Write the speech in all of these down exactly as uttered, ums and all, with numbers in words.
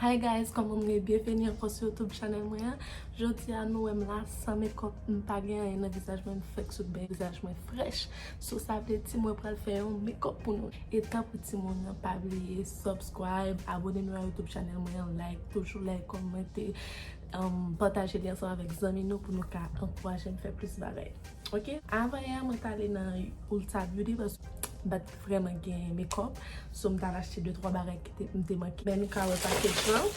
Hi guys, kòman nou ye? Byenveni ankò sou YouTube channel mwen an. Jodi a nou wè m la san makeup, m pa gen anyen nan vizaj mwen, m fèk sot benyen, vizaj mwen fresh. So sa vle di mwen pral fè yon makeup pou nou. E tanpri timoun, pa bliye subscribe, abone nou a YouTube channel mwen an, like, toujou like, kòmante, um, pataje li ansanm avèk zanmi nou pou nou ka ankouraje m fè plis bagay. Ok, avan yè mwen t ale nan Ulta Beauty paske m pa t vrèman gen makeup. So m t al achte de twa bagay ki te, m te manke. Men nou ka wè package lan.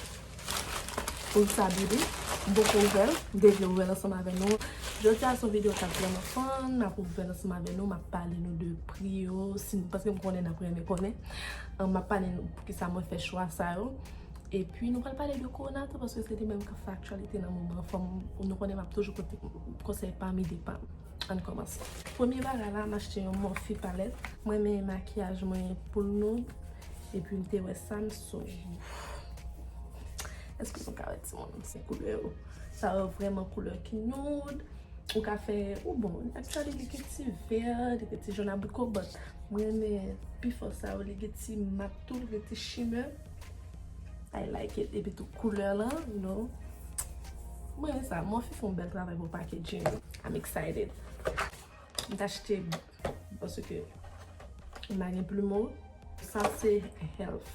Ulta Beauty. M poko ouvè l. M te vle ouvè l ansanm avè nou. Jodi a se yon videyo k ap vrèman fun. M ap ouvè l ansanm avè nou. M ap pale nou de pri yo. Si, paske m konnen n ap renmen konnen. An, m ap pale nou poukisa mwen fè chwa sa yo. Epi nou pral pale de korona tou, paske se li menm k ap fè aktyalite nan moman. Fò m, nou konnen m ap toujou pote konsèy pami de pa m. Ann kòmanse. Premye bagay la, m achte yon Morphe palette. Mwen renmen makiyaj mwen pou l nude. Epi m te wè sa, m sot. Èske nou ka wè timoun? Se koulè yo. Sa yo vrèman koulè ki nude. Ou ka fè, ou bon, actually, li gen ti vè, li gen ti jòn abriko, but mwen renmen pifò sa yo, li gen ti mat tou, li gen ti shimmer. I like it. Epi tou koulè lan, you know. Mwen renmen sa. Morphe fè yon bèl travay pou packaging. I'm excited. M t achte paske m pa gen plimo. Sa se Health.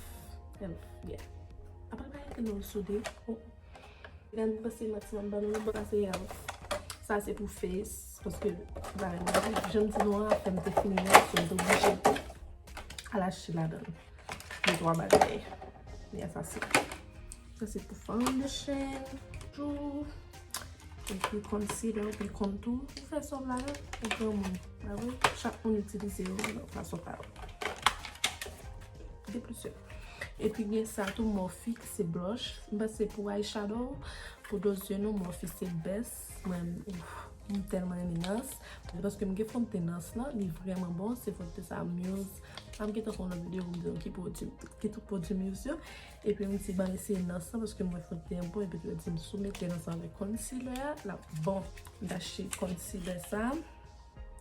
Health, yeah. Apa pa gen nou soude? Oh. Gade m pase maksimanm ban nou, sa se Health. Sa se pou face, paske bagay mwen, jan m di nou an, fè m te fini nèt, so m te oblije al achte ladan l. De twa bagay. Yeah, sa se, sa se pou foundation, tou. Epi concealer, epi contour. Ou fè sòm ladan, ou pran moun. Apre, chak moun itilize yo nan fason pa yo. De plis yo. Epi gen sa tou, Morphe, se blush. M panse pou eyeshadow, pou do zye nou, Morphe se best. Mwen, ouf, m tèlman renmen Nars. Paske m gen fon de te Nars lan, li vrèman bon. Se fon de te sa Muse. M ap gentan fè yon lòt videyo pou m di nou ki pwodui, ki tout pwodui Muse yo. Epi m di ban eseye Nars lan, paske m wè fon de te an bon. Epi yo di m sou mete Nars lan avèk concealer a, l ap bon. M t achte concealer sa,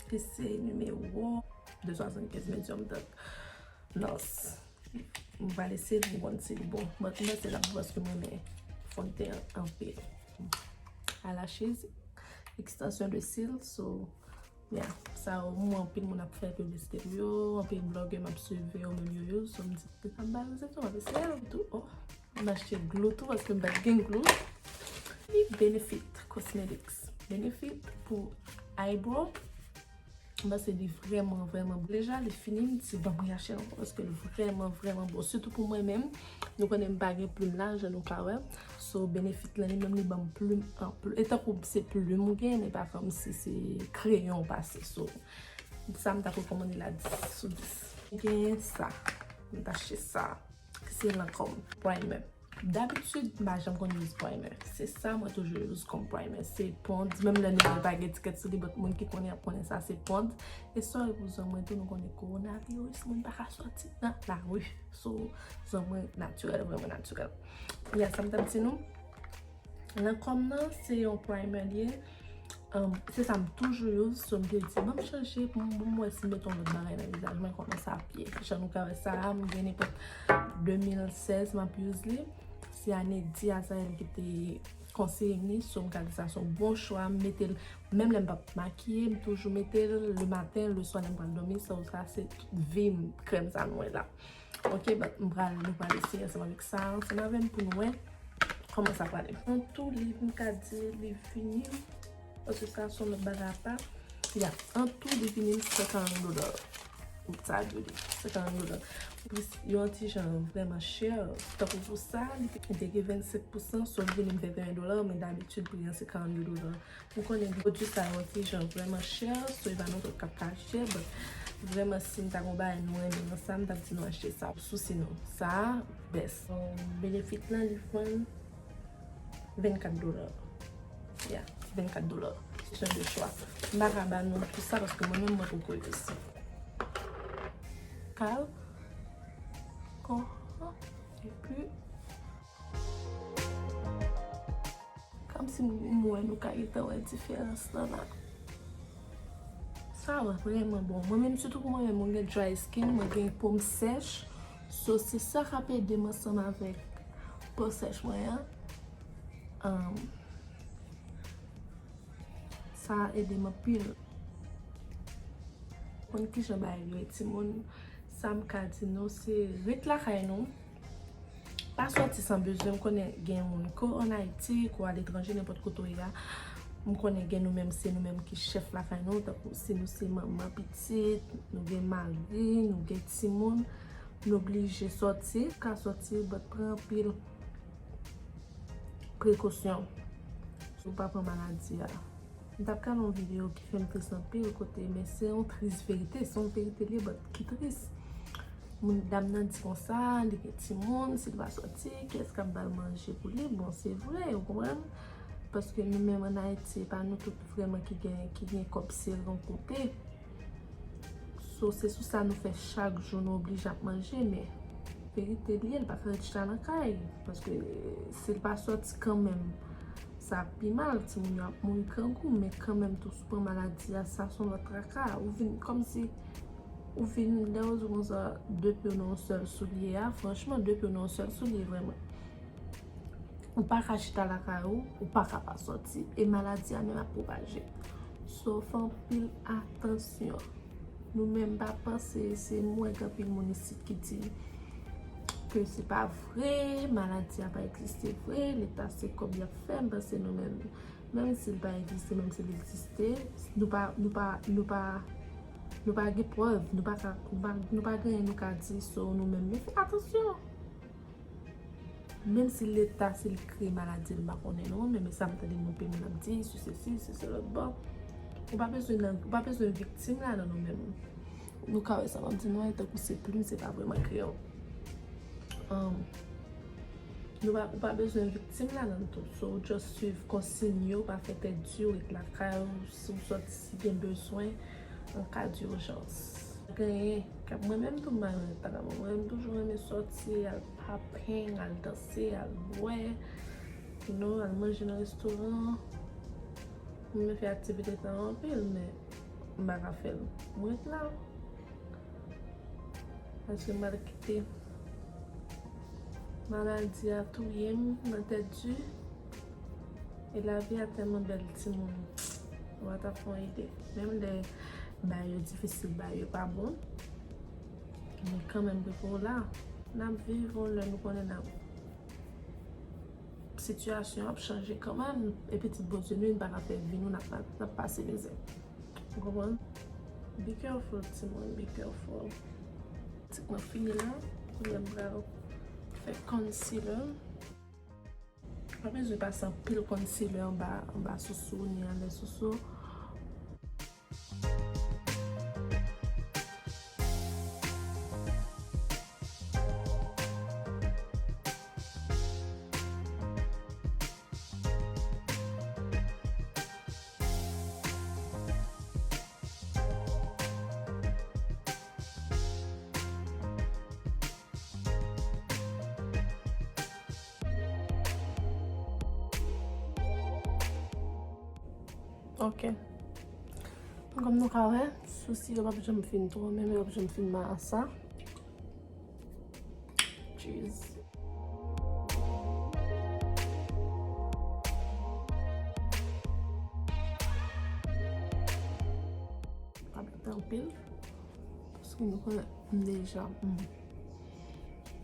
ki se nimewo de swasannkenz medium dark. Nars. M pral eseye l pou m konn si li bon. But m panse l ap bon paske m renmen fon de te an anpil. Eyelashes, extension de cils, so, yeah. Sa yo, m wè anpil moun ap fè piblisite pou yo, anpil blogger m ap swiv yo, menm yo use, so m di, se sa m ba yo, se tou, m ap eseye l tou. Oh, m achte glou tou paske m pa t gen glou. Epi Benefit Cosmetics. Benefit pou eyebrow. M panse li vrèman, vrèman bon. Deja, li fini, m di, ban mwen achte l ankò, paske li vrèman, vrèman bon. Sitou pou mwen menm, nou konnen m pa gen plim la, jan nou ka wè. So, Benefit lan, li menm, li ban m plim anpil. E tankou se plim ou gen, men pa kòmsi se kreyon ou pase. So, sa m t ap rekòmande la dis sou dis. Gen sa, m t achte sa. Se Lancôme primer. Dabitid, m pa janm konn use primer. Se sa mwen toujou use kòm primer. Se Pond's, menm lè nou pa gen etikèt sou li, but moun ki konnen ap konnen sa se Pond's. E sorry pou zòn mwen tou, nou konnen kowonaviris, moun pa ka sòti nan lari. So, zòn mwen natirèl, vrèman natirèl. Ya, sa m t ap di nou. Lancôme nan, se yon primer li ye. Um, se sa m toujou use, so m te di, ban m chanje pou m, pou m wè si m mete yon lòt bagay nan vizaj mwen, kòman sa ap ye. Jan nou ka wè sa a, m gen nenpòt de mil sèz m ap use li. Se Aneddy Azrael ki te konseye m li, so m ka di sa se yon bon chwa. M mete l, menm lè m p ap makiye, m toujou mete l le maten, le swa lè m pral dòmi, so sa se vi m, krèm sa nou wè la. Ok, but m pral, nou pral eseye ansanm avèk sa, ansanm avè m pou nou wè kòman sa prale. An tou, li, m ka di, li vini, paske sa se yon lòt bagay apa. Ya, an tou, li vini m senkannkat dola. Sa vle di, senkannkat dola. Plis, yo yon ti jan vrèman chè. Tankou pou sa, li te, li te gen vennsenk pousan, so li vini m venteyen dola, men dabitid pri an se karannde dola. M konnen pwodui sa yo ti jan vrèman chè, so e pa nenpòt k ap ka achte, but vrèman si m ta gon bagay nou renmen nan sa, m t ap di nou achte sa. Sousi nou, sa a best. Um, Benefit lan, li vann vennkat dola. Yeah, vennkat dola. Se jan de chwa. M pa ka ba nou tout sa paske mwen menm mwen poko use. Kal. Kon. Epi Kòmsi m wè nou ka gentan wè diferans lan la. Sa vrèman bon. Mwen menm, sitou pou mwen menm, mwen gen dry skin, mwen gen po m sèch. So, se sa k ap ede m ansanm avèk po sèch mwen an. Um, sa ede m anpil. Konn kijan bagay yo ye, timoun, sa m ka di nou, se ret lakay nou. Pa sòti san bezwen. M konnen gen moun ke w ann Ayiti, ke w aletranje, nenpòt kote w ye a. M konnen gen nou menm, se nou menm ki chèf lakay nou, tankou si nou se manman pitit, nou gen mari, nou gen timoun, nou oblije sòti. Ka sòti, but pran anpil prekosyon. Si w pa pran maladi a. M t ap gade yon videyo ki fè m tris anpil kote, men se yon tris verite, se yon verite li ye, but ki tris. Moun, dam nan di konsa, li gen timoun, si l pa sòti, kiyès k ap ba l manje pou li? Bon, se vre, ou konprann? Paske nou menm ann Ayiti, e pa nou tout vrèman ki gen, ki gen kòb sere yon kote. So, se sou sa nou fè chak jou, nou oblije ap manje, men verite li ye, li pa fè ret chita nan kay. Paske si l pa sòti kanmenm, sa ap pi mal, timoun yo ap mouri grangou, men kanmenm tou, si w pran maladi a, sa se yon lòt traka. Ou vin kòmsi, ou vin, lè yo di w konsa, de pye w nan yon sèl soulye a, franchman, de pye w nan yon sèl soulye, vrèman. Ou pa ka chita lakay ou, ou pa ka pa sòti, e maladi a menm ap pwopaje. So, fè anpil atansyon. Nou menm pa panse, se m wè gen anpil moun isit ki di ke se pa vre, maladi a pa egziste vre, leta se kòb y ap fè, m panse nou menm, menm si l pa egziste, menm si l egziste, nou pa, nou pa, nou pa, nou pa gen prèv, nou pa ka, nou pa, nou pa gen anyen nou ka di, so nou menm, men fè atansyon. Menm si leta, si l kreye maladi, m pa konnen non, men, men sa m tande moun, peyi moun ap di, si se si, si se lòt bò. Ou pa bezwen nan, ou pa bezwen viktim ladan nou menm. Nou ka wè sa m ap di nou an, tankou se plim, se pa vrèman kreyòl. Um, nou pa, ou pa bezwen viktim ladan tou. So, just swiv konsiy yo, pa fè tèt di, ret lakay ou, si w sòti, si gen bezwen, an ka dijans. Genyen, k ap, mwen menm tou m pa renmen ret lakay mwen. Mwen menm toujou renmen sòti, al papeng, al danse, al bwè, you know, al manje nan restoran. Mwen fè aktivite sa yo anpil, men m pa ka fè l. Mwen ret la. Paske m pa t kite maladi a touye m nan tèt di. E lavi a tèlman bèl, timoun. Ou pa ta fè yon ide. Menm lè bagay yo difisil, bagay yo pa bon. Men kanmenm, depi w la, n ap viv, yon lè nou konnen n ap, sitiyasyon ap chanje kanmenm. E pitit Bondye nou, n pa ka fè vi nou, n ap, n ap pase mizè. Ou konprann? Be careful, timoun, be careful. Tik mwen fini la. Kounye a m pral fè concealer. Pa bezwen pase anpil concealer anba, anba sousou, ni anlè sousou. Ok. Kòm nou ka wè, sousi yo p ap janm fin twò, men yo p ap janm fin marasa. Cheese. Pa mete anpil. Paske nou konnen m deja. Mm.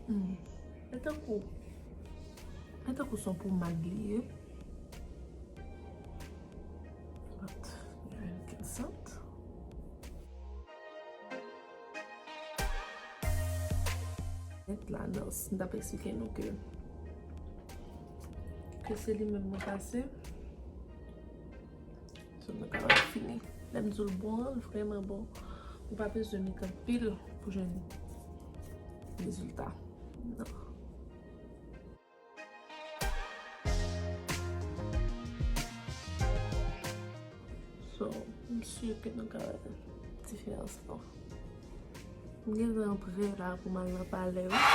Mm. E tankou, e tankou se yon pomad li ye. But, gen ankenn sant. Nèt la, non, m t ap eksplike nou ke, ke se li menm mwen pase. So, nou kapab fini. Lè m di w l bon, l vrèman bon. Ou pa bezwen met anpil pou jwenn rezilta. Non. So, m si ke nou ka wè diferans lan. M gentan prè la pou m al nan palè, wi.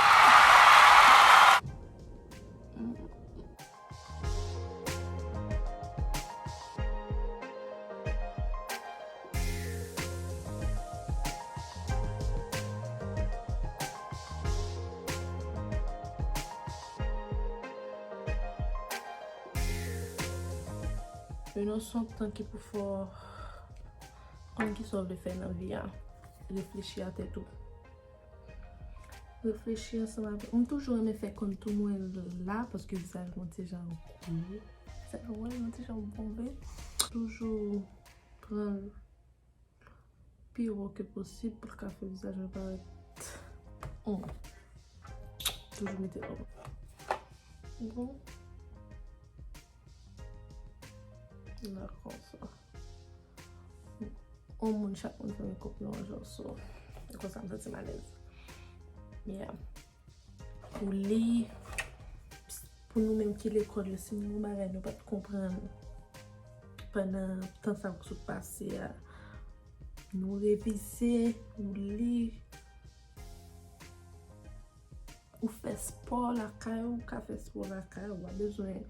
Youn nan se yon tan ki pou fè w konn kisa w vle fè nan vi a. Reflechi a tèt ou. Reflechi ansanm avèk. M toujou renmen fè kontou mwen la, paske vizaj mwen ti jan gwo. Sa fè mwen yon ti jan bon vre. Toujou pran l pi wo ke posib pou l ka fè vizaj mwen parèt on. Toujou mete on. Bon. La konsa. On moun, chak moun fè mekòp yo yon jan, so. E konsa m santi m alèz. Yeah. Pou li, pou nou menm ki lekòl yo, si nou yon bagay nou pa t konprann pandan tan sa k sot pase a, nou revize, nou li, ou fè spò lakay ou, ou ka fè spò lakay ou, ou pa bezwen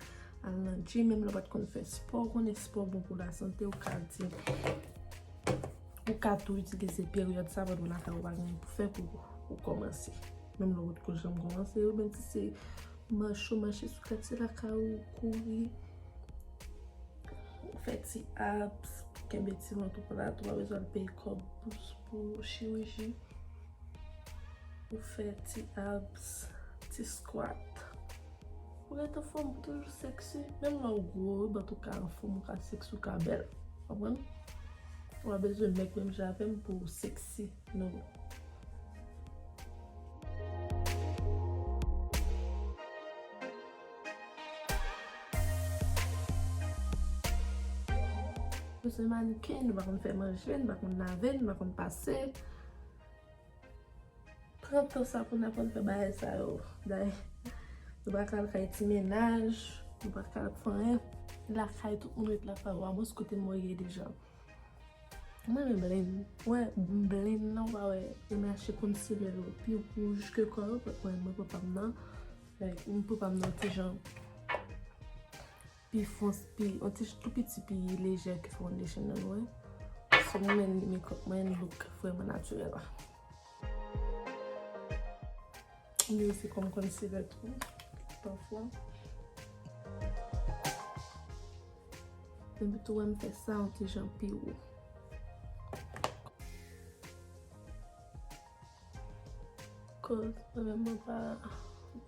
al nan gym, menm lè w pa t konn fè spò, ou konnen spò bon pou lasante, ou ka di, ou ka tou itilize peryòd sa pandan w lakay ou pa gen anyen pou fè pou ou kòmanse. Menm lè ou potko janm kòmanse, oubyen si se mache w mache sou katiye lakay ou, kouri, ou fè ti abs, kenbe ti vant ou plat, ou pa bezwen al peye kòb pou, pou chiriji. Ou fè ti abs, ti squat. Ou ret anfòm, ou toujou sexy. Menm lè w gwo, wi, but ou ka anfòm, ou ka sexy, ou ka bèl. Konprann? Ou pa bezwen nèg menm jan avè m pou w sexy, no. Nou se mannequin, nou pa konn fè manje, nou pa konn lave, nou pa konn pase. Pran tan sa pou n aprann fè bagay sa yo. Dayè, nou pa ka al kay ti mennaj, nou pa ka al fè anyen. Lakay, tout moun ret lakay ou, amwens kote mwen ye deja. Mwen renmen blend. Wè, blend nan, w pa wè, e m achte concealer yo pi wouj ke kò yo, mwen, mwen papa m nan. Like, m papa m nan ti jan pi fons, pi, yon ti tou piti pi lejè ke foundation nan, wè. So, mwen menm, makeup mwen look vrèman natirèl. M use kòm concealer tou, pafwa. Epi tou, wè m fè sa yon ti jan pi wo. Cause mwen menm mwen pa,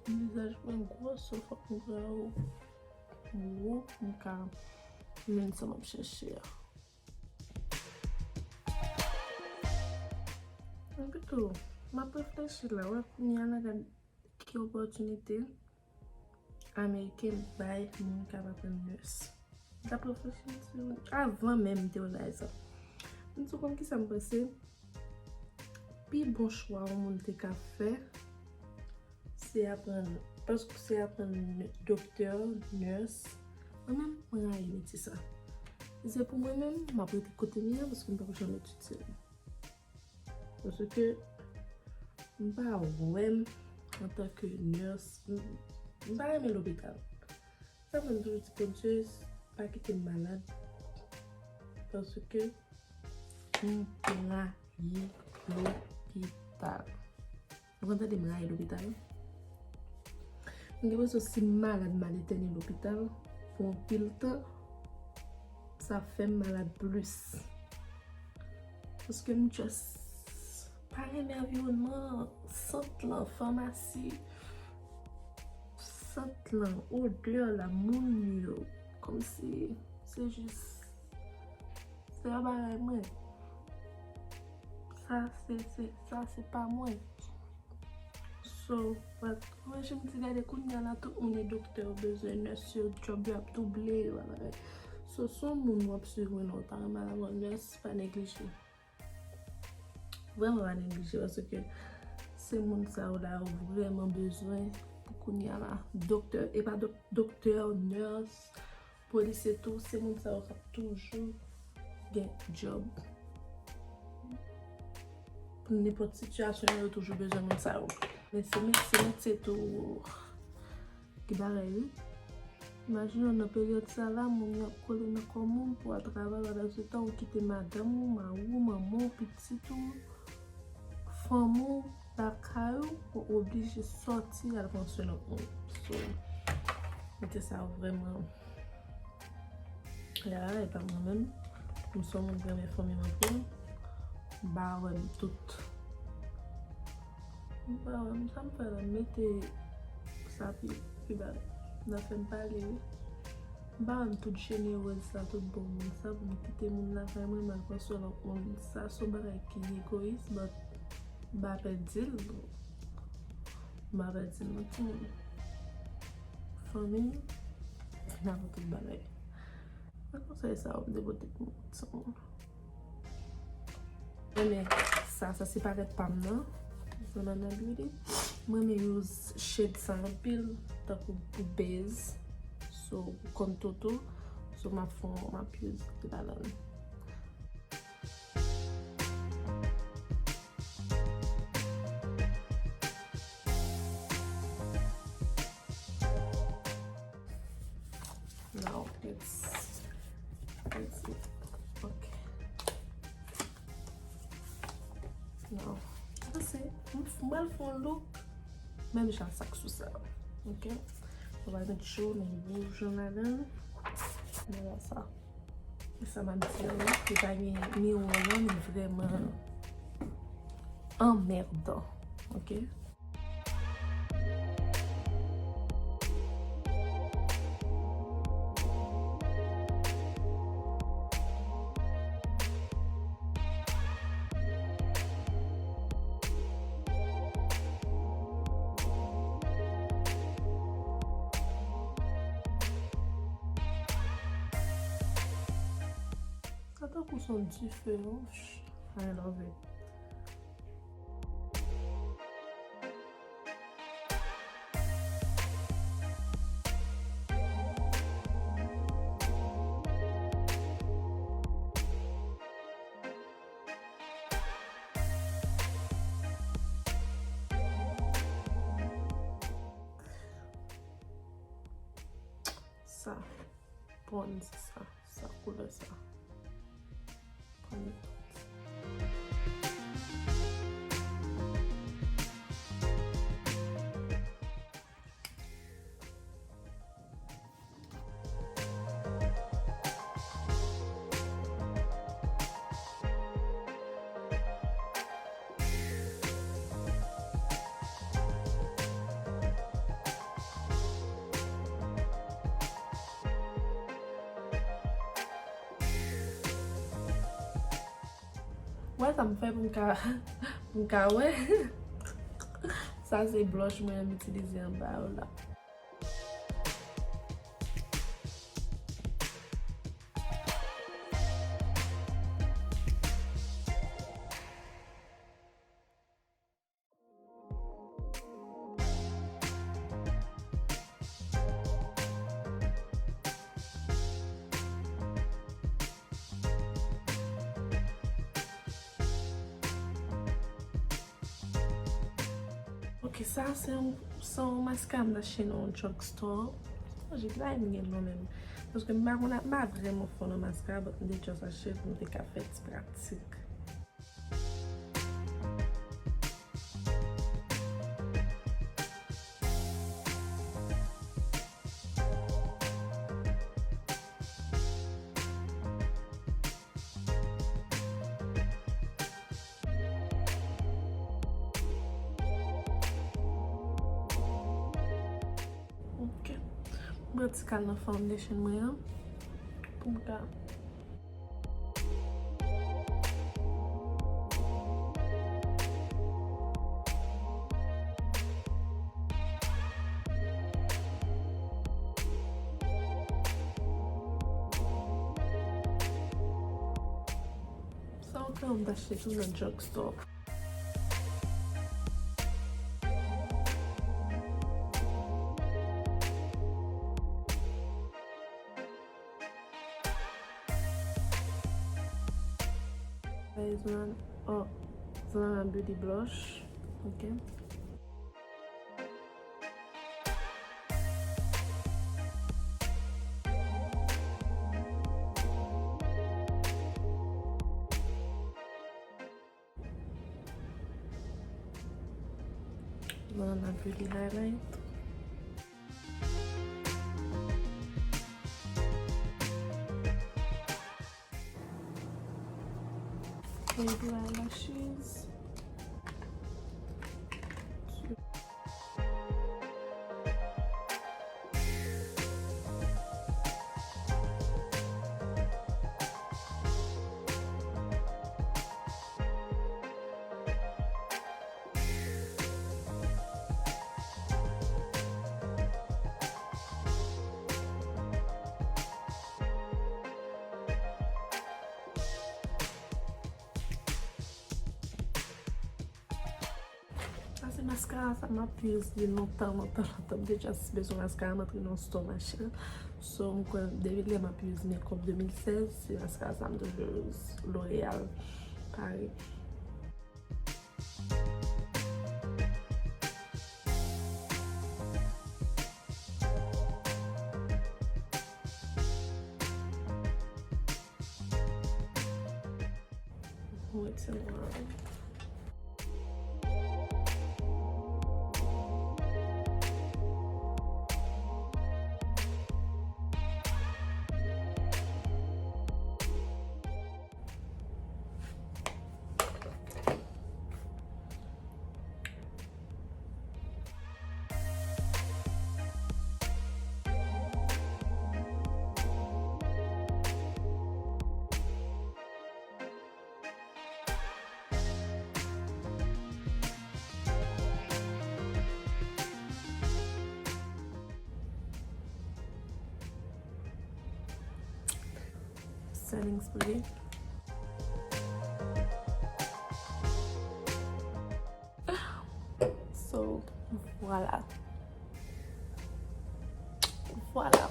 vizaj mwen gwo, so fòk mwen pran yon wo pou m ka jwenn sa m ap chèche a. Epi tou, m ap reflechi la, wè, kounye a la, gad ki opòtinite ameriken bay moun k ap aprann nurse. M t ap reflechi, m di, avan menm m te realize sa. M di, ou konn kisa m panse? Pi bon chwa yon moun te ka fè, se aprann, paske se aprann doktè, nurse. Mwen menm, mwen rayi metye sa. Si se pou mwen menm, m ap rete kote m ye a, paske m p ap janm etidye l. Paske m pa wè m antanke nurse, m, m pa renmen lopital. Sa fè m toujou di, Bondye, pa kite m malad. Paske m rayi lopital. Ou konn tande m rayi lopital? M gen enpresyon si m malad, m al entène lopital pou anpil tan, sa fè m malad plis. Paske m just pa renmen anviwònman, sant lan, famasi, sant lan, odè la, moun yo, kòmsi se jis, se pa bagay mwen. Sa se, se, sa se pa mwen. So, but, mwen jan m di, gade kounye a la, tout moun e doktè, yo bezwen nurse, yo, job yo ap double, yo pa bagay. So, si yon moun w ap swiv mwen la, ou ta renmen al wè nurse, pa neglije. Vrèman pa neglije, paske se moun sa yo la, yo vrèman bezwen pou kounye a la. Doktè, e pa dok-, doktè, nurse, polisye tou, se moun sa yo k ap toujou gen job. Pou nenpòt sitiyasyon, yo toujou bezwen moun sa yo. Men se, men se metye tou ki bagay, wi. Imajine w nan peryòd sa la, moun yo ap kole nan kò moun pou al travay, pandan se tan ou kite madanm ou, mari w, manman w, pitit ou, fanmi w, lakay ou, ou oblije sòti al pran swen lòt moun. So, metye sa vrèman, Gade bagay pa mwen menm. M se yon moun ki renmen fanmi m anpil. M pa wè m tout. M pa wè m sa m fè la. M mete sa pi, pi ba. Nan fè m pale wi. M pa wè m tout jenerez sa tout bon moun sa pou m kite moun lakay mwen m al pran swen lòt moun. Sa se yon bagay ki egoyis, but m pa pè di l. M pa pè di l non timoun. Fanmi m, nan pou tout bagay. Mwen konsèy sa w ap depote pou timoun. Renmen sa, sa se palèt pa m nan. Banana Beauty. Mwen renmen use shade sa anpil, tankou pou base. So, pou contour tou. So, m ap fè, m ap use li ladan l. Now, let's, let's see. Ok. Now, sa se, m, m pral fè yon look menm jan sa k sou sa. Ok? Mwen pral met jòn, wouj ladan l. Mwen la sa. E sa m ap di yo, li pa gen miwa non, li vrèman anmèdan. Ok? Sa tankou se yon dife, oh, I love it. Sa. Pon se sa. Sa koulè sa. Pon. Wè sa m fè pou m ka, pou m ka wè. Sa se blush mwen m itilize anba yo la. Ok, sa se yon, se yon maskara m t achte nan yon drugstore. Sonje ki bagay m gen nan men m. Paske m pa konn, m pa vrèman fò nan maskara, but m te just achte pou m te ka fè ti pratik. Ok. Mwen pral ti kal nan foundation mwen an pou m ka Sa yon kreyò m t achte tou nan drugstore. Guys, man, oh, Zana Beauty blush. Ok. Zana Beauty highlight. Baby eyelashes. Sa se maskara sa m ap use li lontan, lontan, lontan. M te just bezwen maskara, m antre nan store machin. So, m kwè depi lè m ap use makeup de mil sèz, se maskara sa m toujou use, L'Oréal, Paris. Mwen se mwen. Setting spray. So, vwala. Vwala.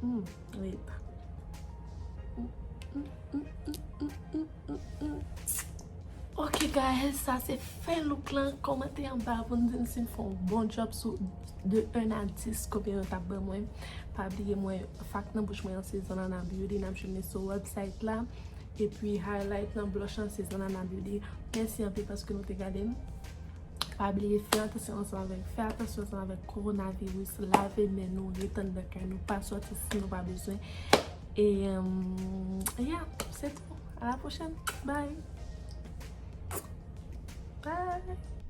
Hmm, wait. Hmm, hmm, hmm. Ok, guys, sa se fen look lan. Kòmante anba pou n di m si m fè yon bon job sou de un a dis, konbyen yo t ap ban mwen. Pa bliye mwen, fak nan bouch mwen an se Zanana Beauty, n ap jwenn li sou website la. Epi highlight lan, blush lan se Zanana Beauty. Mèsi anpil paske nou te gade m. Pa bliye fè atansyon ansanm avèk, fè atansyon ansanm avèk kowonaviris, lave men nou, ret anndan kay nou, pa sòti si nou pa bezwen. E, um, yeah, se tou. A la pwochèn. Bye. Bye.